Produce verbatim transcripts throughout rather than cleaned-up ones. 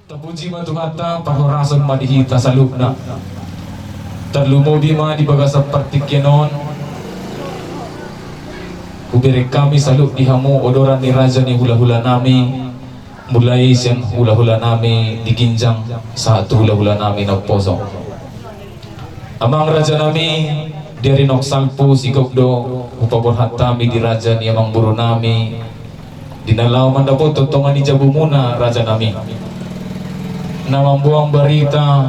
Tapuji ma Tuhanta, parhorasan ma di hita saluhutna. Tarlumobi ma di bagasan partingkian on, hubereng hami saluhut di hamu odoran ni raja ni hulahulanami, mulai sian hulahulanami di ginjang sahat tu hulahulanami na umposo. Amang rajanami, di ari naung salpu sigop do hupaborhat hami di raja ni amangborunami, di na laho mandapothon tonga ni jabumuna rajanami. Na mamboan barita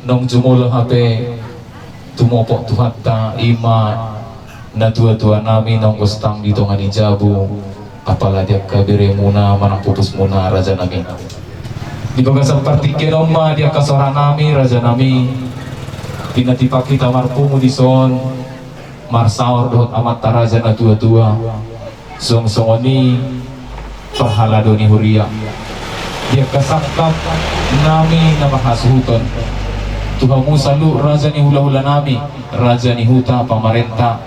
naung jumolo hape tumopot Tuhanta, i ma natuatuanami naung gostang di tonga ni jabu, apala di angka beremuna manang pupusmuna rajanami. Di bagasan partingkian on ma di angka soranami rajanami, pinatipak hita marpungu dison, marsaor dohot amanta raja natuatua, suang songon i parhalado ni huria. Di angka sangkapnami na marhasuhuton, tu hamu saluhut raja ni hulahulanami, raja ni huta, pamarenta,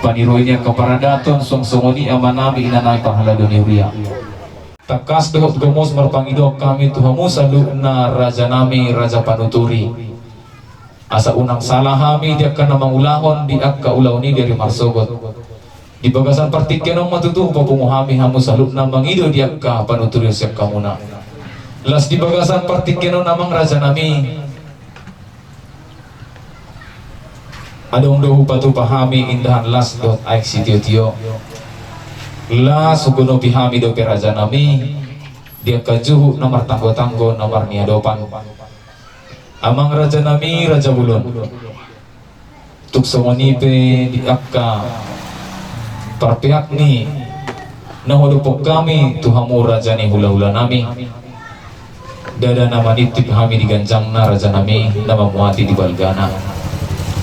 paniroi ni angka paradaton, suang songon i amanami inanami parhalado ni huria. Tangkas dohot gomos marpangidoan hami tu hamu saluhutna rajanami raja panuturi, asa unang sala hami di angka na mangulahon di angka ulaon i di ari marsogot. Di bagasan partingkian on ma tutu hupapungu hami hamu saluhutna mangido di angka panuturion sian hamuna. Laos di bagasan partingkian on amang rajanami, adong do hupatupa hami indahan las dohot aek sitiotio. Laos hugonopi hami dope rajanami di angka juhut na martanggotanggo na marniadopan. Amang rajanami raja bolon, tung songon i pe di angka parpeak ni na huadophon hami tu hamu raja ni hulahulanami, ndada na manitip hami di ganjangna rajanami na mamuati di balgana.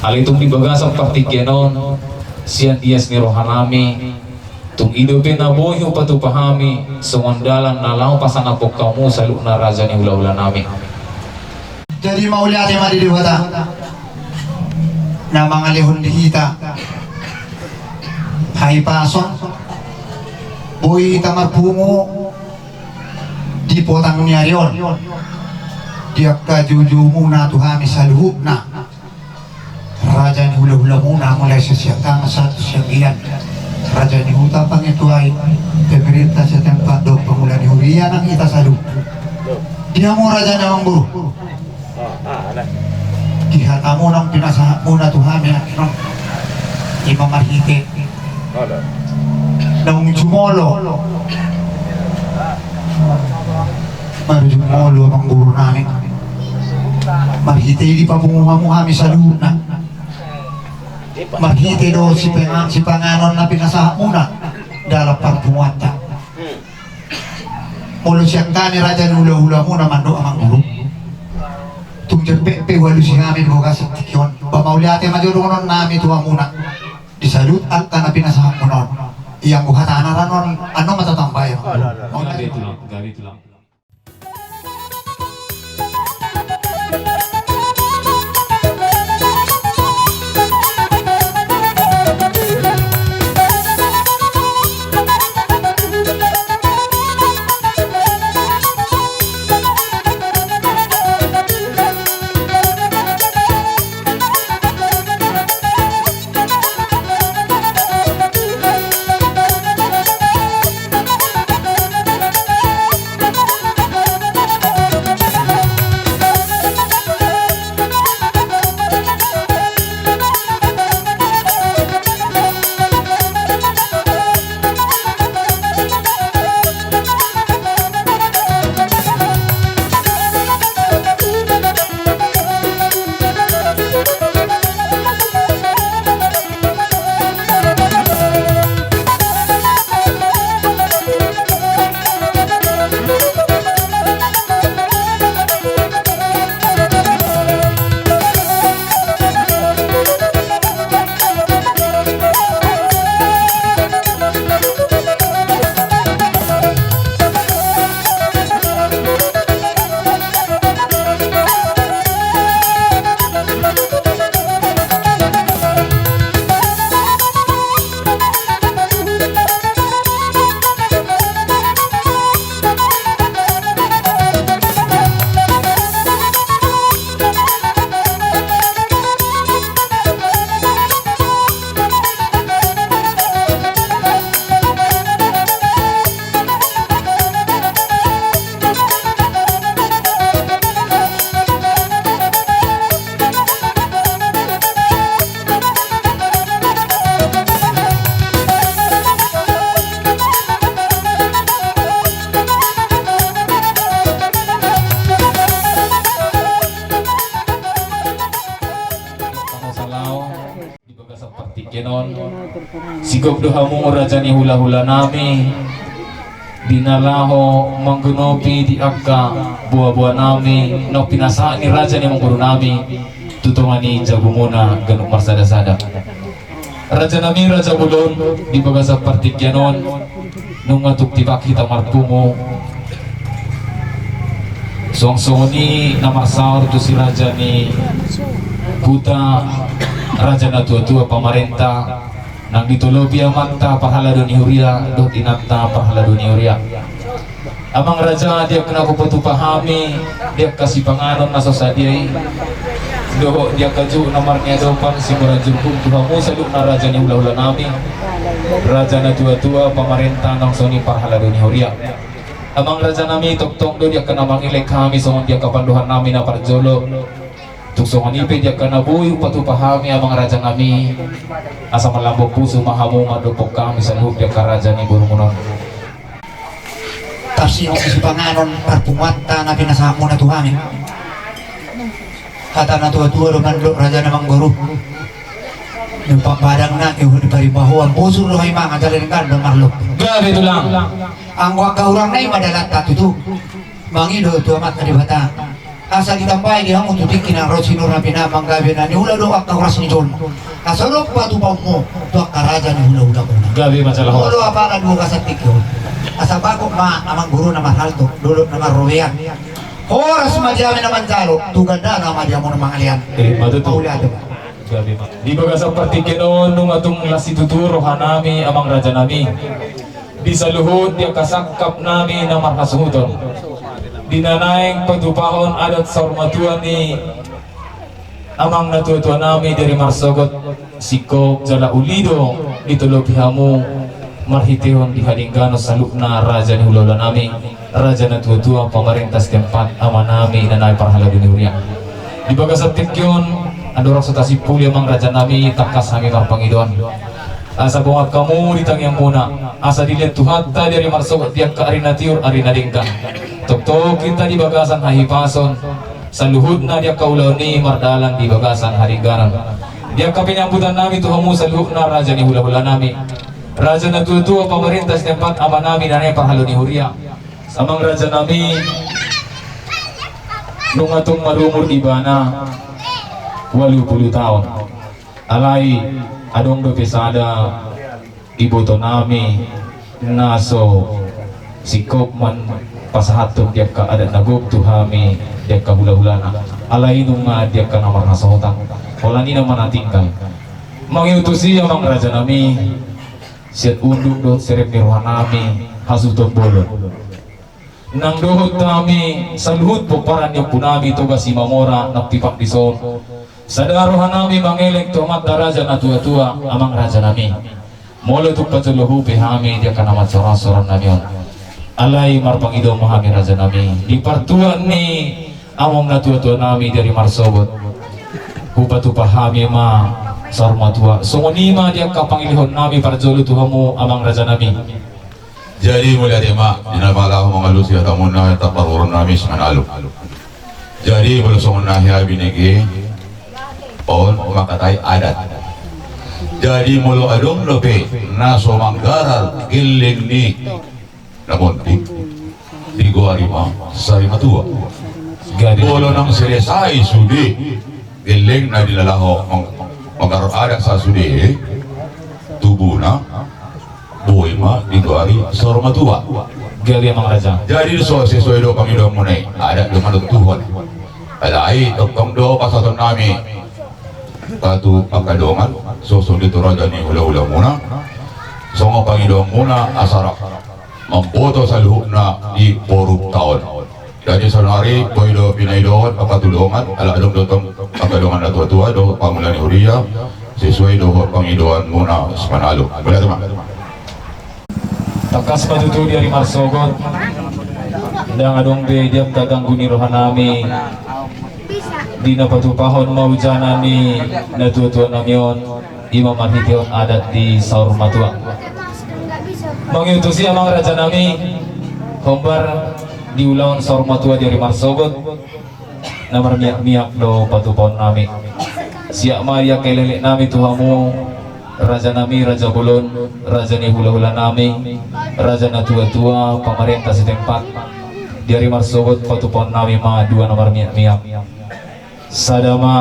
Alai tung di bagasan partingkian on, sian ias ni rohanami, tung i dope na boi hupatupa hami songon dalan na laho pasangaphon hamu saluhutna raja ni hulahulanami. Jadi mauliate ma di Debata na mangalehon di hita hahipason, boi hita marpungu di potang ni ari on di angka joujoumuna tu hami saluhutna. Raja ni hulahulamuna mulai sian Siangkangan sahat tu Sianggian, raja ni huta, pangetuai, pemerintah setempat dohot pangula ni huria nang hita saluhut. Di hamu raja ni amangboru, di hatamu naung pinasahatmuna tu hami annon, i ma marhite naung jumolo, marjumolo amangborunami. Marhite i dipapungu hamu hami saluhutna. Marhite do sipangan, sipanganon na pinasahatmuna dalam parpunguanta. Molo sian hami raja ni hulahulamuna mandok amangboru, tung jempek pe hualusi hami di bagasan tingki on. Ba mauliate ma jo dohononnami tu hamuna di saluhut angka na pinasahatmuna on. Ianggo hatana ra annon, annon ma tatambai amangboru. Gabe tulang, gabe tulang. Di bagasan partingkian on, sigop do hamu raja ni hulahulanami, di na laho manggonopi di angka boaboanami naung pinasahat ni raja ni amangborunami tu tonga ni jabumuna ganup marsadasada. Rajanami, raja bolon, di bagasan partingkian on, nunga tung tipak hita marpungu. Songon songon i na marsaor tu si raja ni huta, raja na tuatua pamarenta, nang ditolopi amanta parhalado ni huria dohot inanta parhalado ni huria. Amang raja, di angka na hupatupa hami, di angka sipanganon na so sadia i, dohot di angka juhut na marniadopan, simuran jurkung tu hamu saluhutna raja ni hulahulanami, raja na tuatua pamarenta nang songon i parhalado ni huria. Amang rajanami, tongtong do di angka na mangelek hami songon di angka pandohannami na parjolo. Tung songon i pe di angka na boi hupatupa hami, amang rajanami, asa malambok pusu ma hamu mandophon hami saluhut di angka raja ni borumuna on. Tarsongon sipanganon parpunguanta na pinasahatmuna tu hami. Hata na tuatua do mandok, raja na manggoru. Numpak padang na, ihu ni paribahoan, bosur do hami mangan, jala denggan do marlok. Gabe tulang. Anggo angka hurang na i ma dalanta tutu. Mangido tu Amanta Debata asa ditambai di hamu tu tingki na ro sinur na pinamang, gabe na niula do angka horas ni jolma. Asa ro patupaonmu tu angka raja ni hulahulamuna. Gabe ma jala horas. Molo apala dua bagasan tingki on, asa bagot ma amangboru na marhalto, dolok na marrobean. Horas ma di hami na manjalo, tu gandana ma di hamu na mangalean. Eh, ima tutu. Mauliate ma. Gabe ma. Di bagasan partingkian on, nunga tung las situtu rohanami, amang rajanami, di saluhut di angka sangkapnami na marhasuhuton, di na naeng patupahon adat saur matua ni amang na tuatuanami di ari marsogot. Singkop jala uli do ditolopi hamu marhitehon di hadengganon saluhutna raja ni hulahulanami, raja na tuatua pamarenta setempat, amanami na naeng parhalado ni huria. Di bagasan tingki on, andorang so tasimpuli, amang rajanami, tangkas hami marpangidoan asa bongan hamu di tangiangmuna, asa dilehon Tuhanta di ari marsogot, di angka ari na tiur, ari na denggan, tongtong hita di bagasan hahipason, saluhutna di angka ulaon i mardalan di bagasan hadengganon. Di angka penyambutannami tu hamu saluhutna raja ni hulahulanami, raja na tuatua pamarenta setempat, amanami na naeng parhalado ni huria, amang rajanami, nunga tung marumur ibana ualu pulu taon. Alai adong dope sada ibotonami na so singkop ma pasahathon di angka adat na gok tu hami di angka hulahulana. Alai nunga di angka na marnasotan, holan i nama na tinggal. Mangihuthon i, amang rajanami, sian unduk dohot serep ni rohanami hasuhuton bolon, nang dohot hami saluhut pomparan ni ompunami Toga Simamora na tipak dison, sada rohanami mangelek tu amanta raja na tuatua, amang rajanami. Molo tung pajolo hupe hami di angka na mansoran-soran nami on, alai marpangido ma hami, rajanami, di partuat ni among na tuatuanami di ari marsogot, hupatupa hami ma saur matua. Songon i ma di angka pangilehonnami parjolo tu hamu, amang rajanami. Jadi mauliate ma di na palaho mangalusi hatamuna, tapa rohanami simanalum. Jadi molo songon na hea binege on mangkatai adat. Jadi molo adong dope na so manggarar gelleng ni na bontik, digoari ma sarimatua. Molo nang selesai sude gellengna di na laho mang-, manggarar adat sasude tubuna, boi ma digoari saur matua. Gabe, amang raja. Jadi so sesuai do pangidoanmuna i, adat do manontuhon. Alai tongtong do pasahatonnami tu angka dongan, songon i tu raja ni hulahulamuna, songon pangidoanmuna asa ra mamboto saluhutna di porubta on. Jadi saonari boi do pinaidohon angka tu dongan, ala adong do tong angka dongan na tuatua dohot pangula ni huria, sesuai dohot pangidoanmuna simanalum. Mauliate ma. Tangkas ma tutu di ari marsogot, ndang adong be di angka ganggu ni rohanami di na patupahon ma hujana ni na tuatuanami on, i ma marhitehon adat di saur matua. Mangihuthon i, amang rajanami, hombar di ulaon saur matua di ari marsogot, na marmiak-miak do patupahonnami. Siap ma di angka elek nami tu hamu, raja nami, raja bolon, raja ni hulahula nami, raja na tuatua, pamarenta setempat. Di ari marsogot patupaon nami ma dua na marmiakmiak. Sada ma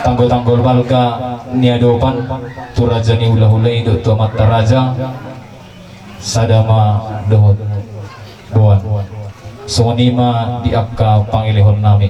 tanggoltanggol balga niadopan tu raja ni hulahula i dohot tu amanta raja. Sada ma dohot boan. Songon i ma di angka pangelehon nami.